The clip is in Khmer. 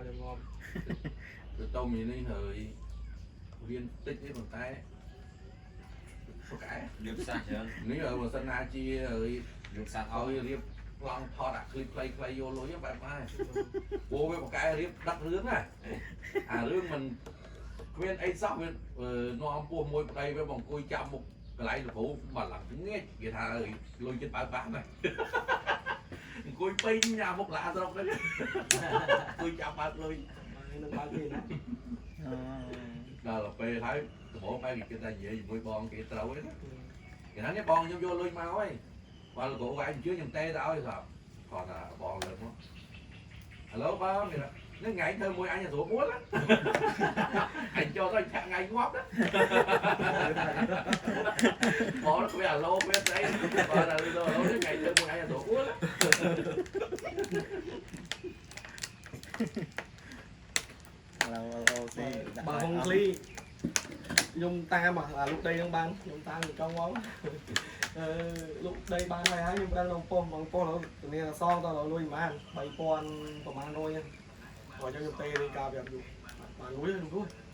ខ្ញុំងាប់ ទៅទៅមីនេះហើយរៀនតិចទេប៉ុន្តែប្រកែ រៀបសាសច្រើន នេះហើយបើសិនណាជាហើយ រៀបសាស ឲ្យរៀបប្លង់ថតអាคลิปខ្លីៗយកលុយបែបហ្នឹងព្រោះវាប្រកែរៀបដឹករឿងណាអារឿងមិនគ្មានអីសោះវានាំពោះមួយប្តីវាមកអង្គុយចាំមុខកន្លែងលោកគ្រូមកឡើងងាកគេថាលុយចិត្តបើបាសណាអង្គុយពេញញ៉ាំមុខឡាស្រុកហ្នឹងអង្គុយចាំបើកលុយ នឹងបើកគេណា អូ ដល់ពេលហើយដំបូងបែរគេថានិយាយជាមួយបងគេត្រូវឯណាគេថានេះបងខ្ញុំយកលុយមកហើយបើលោកគ្រូឯងអញ្ជើញខ្ញុំទេទៅឲ្យស្រាប់គាត់ថាបងលើកមកហៅឡូបងគេថានេះថ្ងៃធ្វើមួយអញស្រួលមួលអញចូលទៅឆាក់ថ្ងៃងាប់ណាបងវាអាឡូវាស្អីបងថាឡូឡូនេះថ្ងៃធ្វើមួយអញស្រួលមួល ឡូអូស៊ី បើហុងឃ្លីខ្ញុំតាមអាលុកដីហ្នឹងបានខ្ញុំតាមចង់មកអឺលុកដីបានហើយហើយខ្ញុំដឹងក្នុងប៉ុស្បងប៉ុស្ឥឡូវធានាសងតលុយប្រហែល3000ប្រហែល100ហ្នឹងហើយខ្ញុំទេរីកាប្រាប់យូបានលុយខ្ញុំលុយ